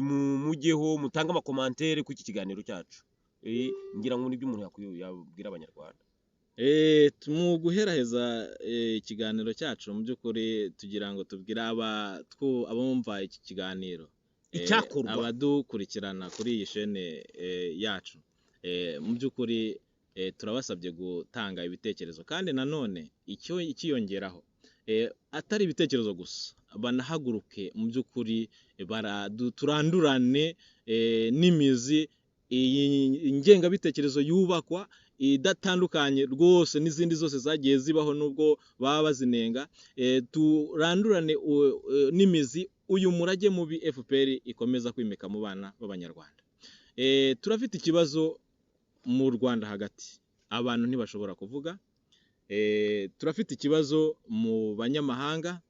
mujyeho mutange amacommentaires ku iki kiganiro cyacu. Ngira ngo nibyo umuntu yabwira Abanyarwanda. Mu guheraheza ikiganiro cyacu, mu by'ukuri tugira ngo tubwire abumva iki kiganiro, Icyakorwa. abadukurikirana kuri iyi shene yacu, mu by'ukuri turabasabye gutanga ibitekerezo, kandi nanone icyo ikiyongeraho, atari ibitekerezo gusa, banahaguruke mu by'ukuri, turandurane n'imizi iyi ngengabitekerezo yubakwa idatandukanye rwose n'izindi zose zagiye zibaho nubwo baba bazinenga. Turandurane n'imizi uyu murage mubi FPR ikomeza kwimika mu bana b'Abanyarwanda. Turafite ikibazo mu Rwanda hagati, abantu ntibashobora kuvuga. Turafite ikibazo mu banyamahanga.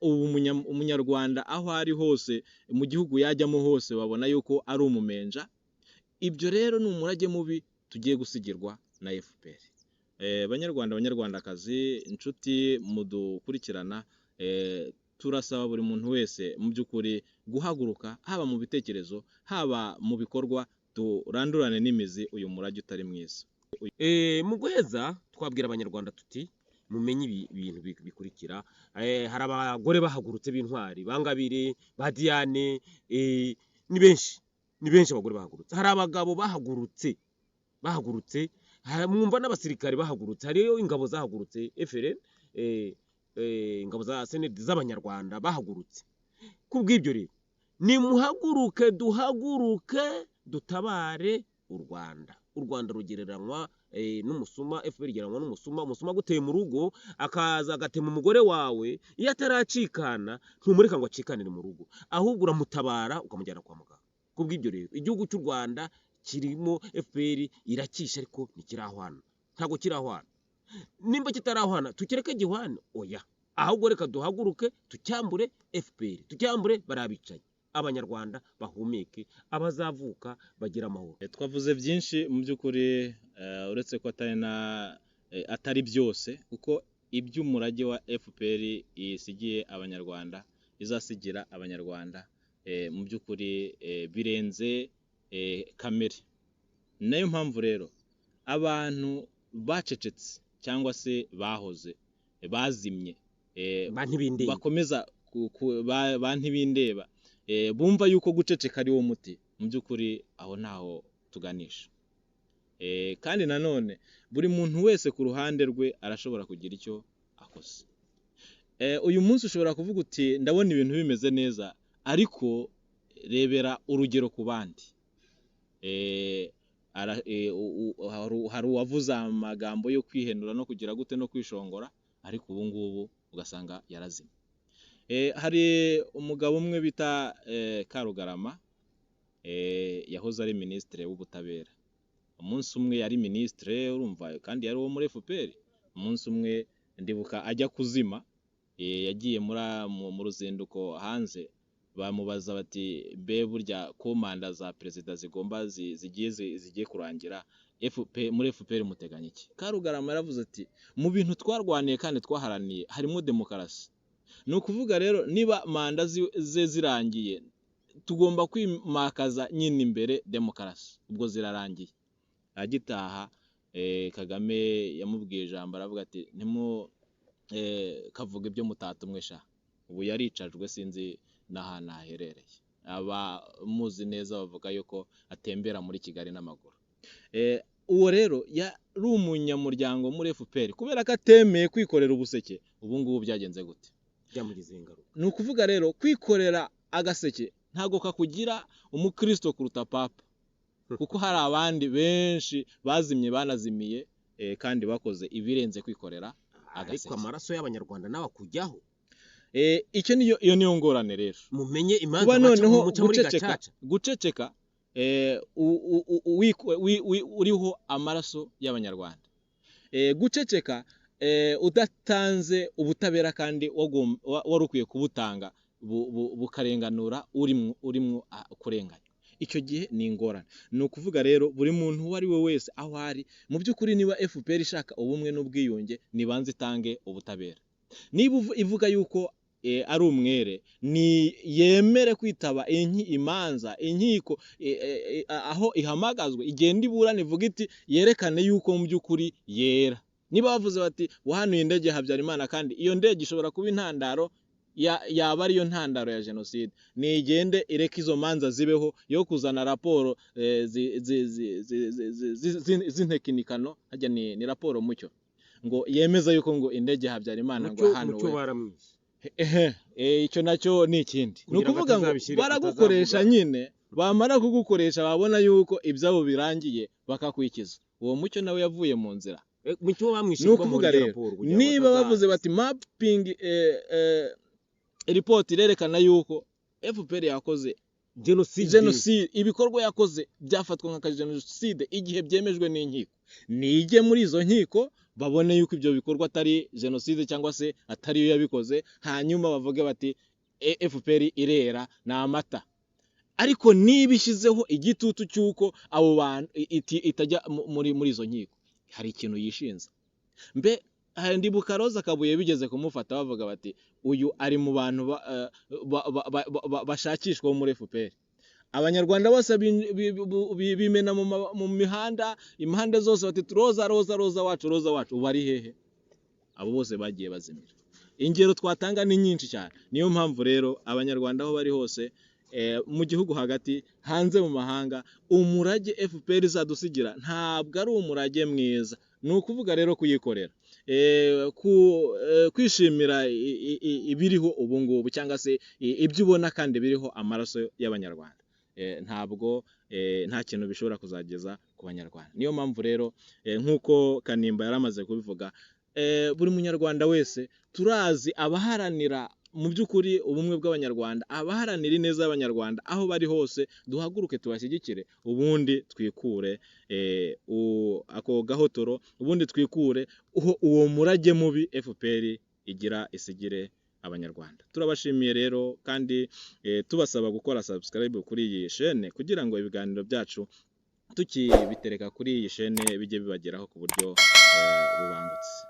Ubu umunyarwanda aho ari hose mu gihugu yajyamo hose babona yuko ari umumenja. Ibyo rero ni umurage mubi tugiye gusigirwa na FPR. Banyarwanda, banyarwandakazi, inshuti mudukurikirana, turasaba buri muntu wese mu by'ukuri guhaguruka, haba mu bitekerezo, haba mu bikorwa, turandurane n'imizi uyu murage utari mwiza. Mu guheza twabwira Abanyarwanda tuti: mumenye ibi bintu bikurikira. Hari abagore bahagurutse b'intwari, ba Ngabire, ba Diane, ni benshi, ni benshi abagore bahagurutse. Hari abagabo bahagurutse, mwumva n'abasirikare bahagurutse, hariyo ingabo zahagurutse, FLN, ingabo za CNLG z'Abanyarwanda bahagurutse. Kubw'ibyo rero, nimuhaguruke, duhaguruke, dutabare u Rwanda. U Rwanda rugereranywa n'umusuma, FPR igereranywa n'umusuma. Umusuma aguteye mu rugo, akaza agatema umugore wawe, iyo ataracikana ntumureka ngo acikanire mu rugo, ahubwo uramutabara ukamujyana kwa muganga. Kubw'ibyo rero, igihugu cy'u Rwanda kirimo FPR irakisha, ariko ntikirahwana, ntabwo kirahwana. Nimba kitarahwana, tukireke gihwane? Oya, ahubwo reka duhaguruke tucyambure FPR, tucyambure barabicaye, Abanyarwanda bahumeke, abazavuka bagira amahoro. Twavuze byinshi mu by'ukuri, uretse ko atari na atari byose, kuko iby'umurage wa FPR isigiye Abanyarwanda, izasigira Abanyarwanda, mu by'ukuri birenze kamere. Nayo mpamvu rero abantu bacecetse cyangwa se bahoze bazimye, ba ntibindeba, bakomeza ba ntibindeba, bumva yuko guceceka ari wo muti, mu by'ukuri aho ntaho tuganisha. Kandi nanone buri muntu wese ku ruhande rwe arashobora kugira icyo akoze. Uyu munsi ushobora kuvuga uti: "Ndabona ibintu bimeze neza," ariko rebera urugero ku bandi. Hari uwavuze amagambo yo kwihenura no kugira gute no kwishongora, ariko ubu ngubu ugasanga yarazimye. Hari umugabo umwe bita Karugarama, yahoze ari minisitiri w'ubutabera. Umunsi umwe yari minisitiri, urumva, kandi yari uwo muri FPR. Umunsi umwe ndibuka ajya kuzima, yagiye mu ruzinduko hanze, bamubaza bati: "Be burya ko manda za perezida zigomba zigiye kurangira, muri FPR muteganya iki?" Karugarama yaravuze ati: "Mu bintu twarwaniye kandi twaharaniye harimo demokarasi. Ni ukuvuga rero niba manda ze zirangiye, tugomba kwimakaza nyine imbere demokarasi, ubwo zirarangiye." Agitaha, Kagame yamubwiye ijambo, aravuga ati: "Ntimu kavuga ibyo mutatumwe sha." Ubu yaricajwe, sinzi n'ahantu aherereye. Abamuzi neza bavuga yuko atembera muri Kigali n'amaguru. Uwo rero yari umunyamuryango muri FPR, kubera ko atemeye kwikorera ubuseke, ubu ngubu byagenze gute? Byamugizeho ingaruka. Ni ukuvuga rero kwikorera agaseke ntabwo kakugira umukristo kuruta papa, kuko hari abandi benshi bazimye, banazimiye, kandi bakoze ibirenze kwikorera ariko agaseke. Amaraso y'Abanyarwanda nawe akujyaho. Icyo niyo, iyo niyo ngorane rero. Mumenye imanza Kuba baca noneho muca muri guceceka, gacaca. guceceka uriho amaraso y'Abanyarwanda, guceceka udatanze ubutabera kandi wari ukwiye kubutanga, bukarenganura urimwo kurenganya, icyo gihe ni ingorane. Ni ukuvuga rero buri muntu uwo ari we wese aho ari, mu by'ukuri niba FPR ishaka ubumwe n'ubwiyunge, nibanze itange ubutabera. Niba ivuga yuko ari umwere, ni yemere kwitaba imanza, inkiko, aho ihamagazwe, igenda iburana, ivuga iti yerekane yuko mu by'ukuri yera. Niba bavuze bati: "Wahanuye indege ya Habyarimana," kandi iyo ndege ishobora kuba intandaro yaba ariyo ntandaro ya jenoside, nigende ireke izo manza zibeho, yo kuzana raporo z'intekinikano. Hajya ni raporo Mucyo ngo yemeza yuko ngo indege ya Habyarimana ngo Mucyo, yahanuwe. Mucyo baramwishe. Ehe, icyo nacyo ni ikindi. Ni Kugira ngo ukuvuga ngo baragukoresha atazavuga. nyine, bamara kugukoresha babona yuko ibyabo birangiye bakakwikiza. Uwo Mucyo nawe yavuye mu nzira. Mucyo bamwishe Ni kuba ukuvuga muri rero raporo kugira ngo niba bavuze bati mapping report irerekana yuko FPR yakoze jenoside, jenoside, ibikorwa yakoze byafatwa nka jenoside igihe byemejwe n'inkiko, nijye muri izo nkiko. Babone yuko ibyo bikorwa atari jenoside cyangwa se atari yo yabikoze, hanyuma bavuge bati: "FPR irera ni amata." Ariko niba ishyizeho igitutu cy'uko abo bantu itajya muri izo nkiko, hari ikintu yishinza. Mbe ndibuka Roza Kabuye bigeze kumufata, bavuga bati: "Uyu ari mu bantu bashakishwa bo muri FPR." Abanyarwanda bose bimena mu mihanda impande zose, bati: "Roza, Roza, Roza wacu, Roza wacu." Ubu ari hehe? Abo bose bagiye bazimira. Ingero twatanga ni nyinshi cyane. Niyo mpamvu rero Abanyarwanda aho bari hose, mu gihugu hagati, hanze mu mahanga, umurage FPR izadusigira ntabwo ari umurage mwiza. Ni ukuvuga rero kuyikorera, kwishimira ibiriho ubu ngubu cyangwa se ibyo ubona kandi biriho amaraso y'Abanyarwanda, ntabwo nta kintu bishobora kuzageza ku Banyarwanda. Niyo mpamvu rero, nk'uko Kanimba yari amaze kubivuga, buri munyarwanda wese turazi abaharanira mu by'ukuri ubumwe bw'Abanyarwanda, abaharanira ineza y'Abanyarwanda, aho bari hose duhaguruke tubashyigikire, ubundi twikure ako gahotoro, ubundi twikure uwo murage mubi FPR igira isigire Abanyarwanda. Turabashimiye rero kandi tubasaba gukora subscribe kuri iyi shene kugira ngo ibiganiro byacu tukibitereka kuri iyi shene bijye bibageraho ku buryo bubangutse.